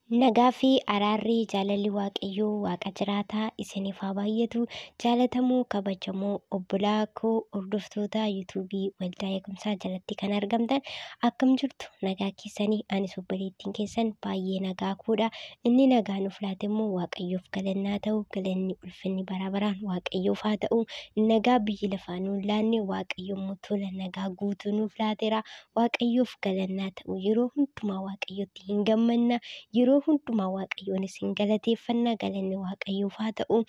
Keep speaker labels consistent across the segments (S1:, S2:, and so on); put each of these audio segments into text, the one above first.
S1: Nagaa fi araarri jaalalli Waaqayyoo Waaqa jiraataa isiniif haa baay'atu. Jaalatamuu kabajamoo obbolaa koo hordoftoota yuutuubii Waldaa Eegumsaa jalatti kan argamtan akkam jirtu nagaa keessanii anis obboleettiin keessan baay'ee nagaa koodha. Inni nagaa nuuf laate immoo Waaqayyoof galannaa ta'u galanni ulfinni bara baraan Waaqayyoof haa ta'u. Nagaa biyyi lafaa nuun laanne Waaqayyo immoo tola nagaa guutuu nuuf laateera. Waaqayyoof galannaa ta'u yeroo hundumaa Waaqayyotti hin gammanna. Yeroo hundumaa Waaqayyoonis hin galateeffanna galanni Waaqayyoof haa ta'u.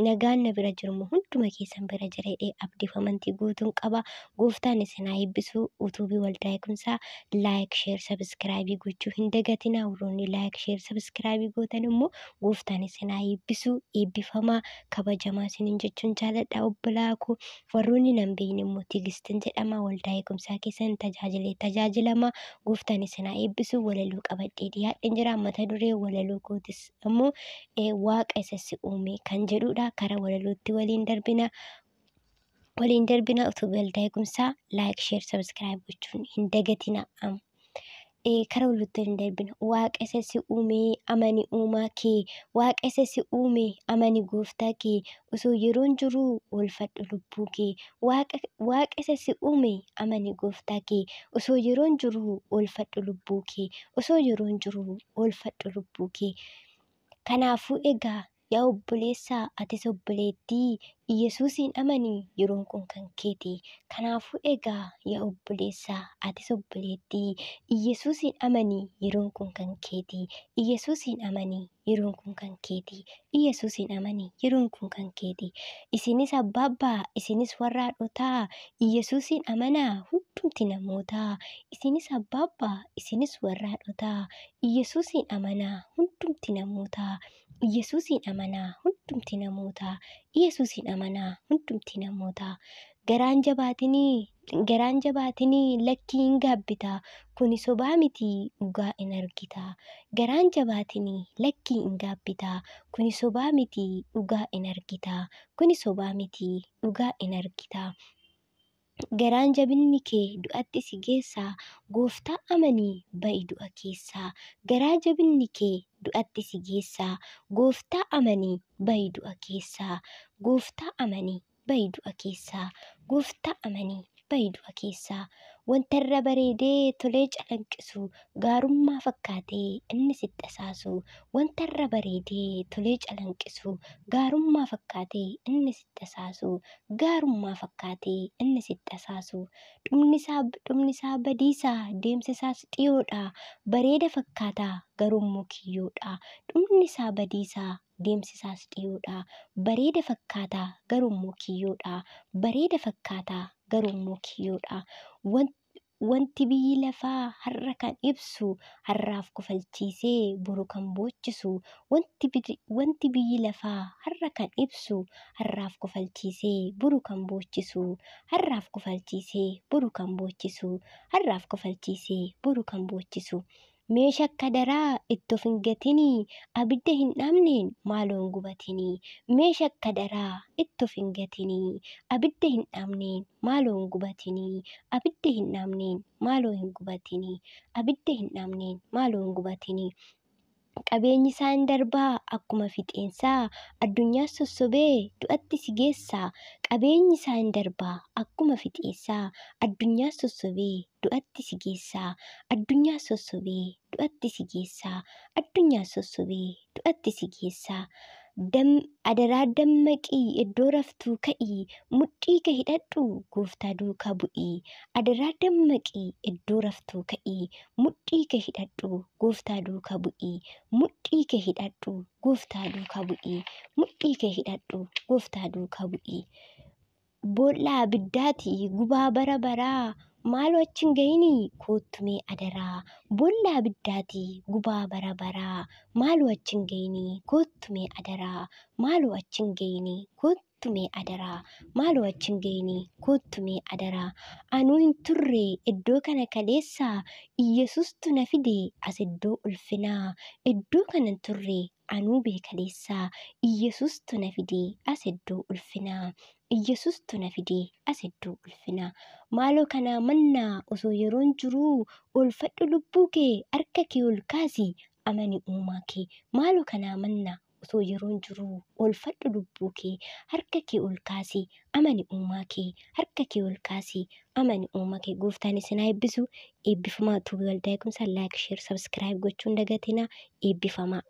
S1: Nagaan na bira jiru hunduma keessan bira jira jedhee abdiif amantii guutuun qaba. Gooftaan isin haa eebbisu. Utuubii Waldaa Eegumsaa laayik, sheer, sabiskiraayibii gochuu hin dagatinaa. Warroonni laayik, sheer, sabiskiraayibii gootan immoo gooftaan isin haa eebbisu. Eebbifamaa kabajamaa isiniin jechuun jaaladha obbolaa koo. Warroonni nan beekne immoo Tigistin jedhama. Waldaa Eegumsaa keessan tajaajilee tajaajilama. Gooftaan isin haa eebbisu. Walaloo qabadhee dhiyaadheen jira. Mata duree walaloo kootis immoo waaqa isa si uume kan jedhudha. Karaa walalootti waliin darbina. Waliin darbina utuu Waldaa Eegumsaa laayik, sheer, sabiskiraayib gochuun hin dagatina. Karaa walalootti waliin darbina. Waaqa isa si uume amani uumaa kee. Waaqa isa si uume amani gooftaa kee. Osoo yeroon jiruu oolfadhu lubbuu kee. Waaqa isa si uume amani gooftaa kee. Osoo yeroon jiruu oolfadhu lubbuu kee. Osoo yeroon jiruu oolfadhu lubbuu kee. Kanaafuu egaa yaa obboleessaa atis obboleettii Iyyasuusiin amanii yeroon kun kan keeti. Kanaafuu egaa yaa obboleessaa atis obboleettii Iyyasuusiin amanii yeroon kun kan keeti. Iyyasuusiin amanii yeroon kun kan keeti. Iyyasuusiin amanii yeroon kun kan keeti. Isinis abbaabbaa isinis warra haadhotaa Iyyasuusiin amanaa hundumti namootaa. Isinis abbaabbaa isinis warra haadhotaa Iyyasuusiin amanaa hundumti namootaa. Iyyasuusiin amanaa hundumti namootaa. Iyyasuusiin amanaa hundumti namootaa. Garaan jabaatinii lakkii hin gaabbitaa. Kuni sobaa miti dhugaa hin argitaa. Garaan jabaatinii lakkii hin gaabbitaa. Kuni sobaa miti dhugaa hin argitaa. Kuni sobaa miti dhugaa hin argitaa. Garaan jabinni kee du'atti si geessaa. Gooftaa amanii ba'i du'a keessaa. Garaa jabinni kee du'atti si geessaa. Gooftaa amanii ba'i du'a keessaa. Gooftaa amanii ba'i du'a keessaa. Gooftaa amanii ba'i du'a keessaa. Wanta irra bareedee tolee calanqisu gaarummaa fakkaatee inni sitti asaasu. Wanta irra bareedee tolee calanqisu gaarummaa fakkaatee inni sitti asaasu. Gaarummaa fakkaatee inni sitti asaasu. Dhumni isaa badiisaa deemsi isaas dhiyoodha. Bareeda fakkaataa garuu immoo kiyyoodha. Dhumni isaa badiisaa deemsi isaas dhiyoodha. Bareeda fakkaataa garuu immoo kiyyoodha. Bareeda fakkaataa garuu immoo kiyyoodha. Wanti biyyi lafaa har'a kan ibsu har'aaf kofalchiisee boru kan boochisu. Wanti biyyi lafaa har'a kan ibsu har'aaf kofalchiisee boru kan boochisu. Har'aaf kofalchiisee boru kan boochisu. Har'aaf kofalchiisee boru kan boochisu. Meeshaa akka daraa itti of hin gatinii abidda hin dhaamneen maaloo hin gubatinii. Meeshaa akka daraa itti of hin gatinii abidda hin dhaamneen maaloo hin gubatinii. Abidda hin dhaamneen maaloo hin gubatinii. Abidda hin dhaamneen maaloo hin gubatinii. Qabeenyi isaa hin darbaa akkuma fixeensaa addunyaa sossobee du'atti si geessaa. Qabeenyi isaa hin darbaa akkuma fixeensaa addunyaa sossobee du'atti si geessaa. Addunyaa sossobee du'atti si geessaa. Addunyaa sossobee du'atti si geessaa. Adaraa dammaqii iddoo raftuu ka'ii mudhii kee hidhadhu gooftaa duukaa bu'ii. Adaraa dammaqii iddoo raftuu ka'ii mudhii kee hidhadhu gooftaa duukaa bu'ii. Mudhii kee hidhadhu gooftaa duukaa bu'ii. Mudhii kee hidhadhu gooftaa duukaa bu'ii. Boolla abiddaati gubaa bara baraa maaloo achi hin gahinii koottu mee adaraa. Boolla abiddaati gubaa bara baraa maaloo achi hin gahinii koottu mee adaraa. Maaloo achi hin gahinii koottu mee adaraa. Maaloo achi hin gahinii koottu mee adaraa. Anuu hin turre iddoo kana kaleessaa Iyyasuustu na fide as iddoo ulfinaa. Iddoo kana hin turre anuu beekaleessaa Iyyasuustu na fide as iddoo ulfinaa. Iyyasuustu na fide as iddoo ulfinaa. Maaloo kanaa mannaa osoo yeroon jiruu oolfadhu lubbuu kee harka kee ol kaasi Amani uumaa kee. Maaloo kanaa mannaa osoo yeroon jiruu oolfadhu lubbuu kee. Harka kee ol kaasii amani uumaa kee. Harka kee ol kaasii amani uumaa kee. Gooftaan isin haa eebbisu. Eebbifamaa. Tuubii Waldaa Eegumsaa like, share, subscribe gochuun dagatinaa. Eebbifamaa.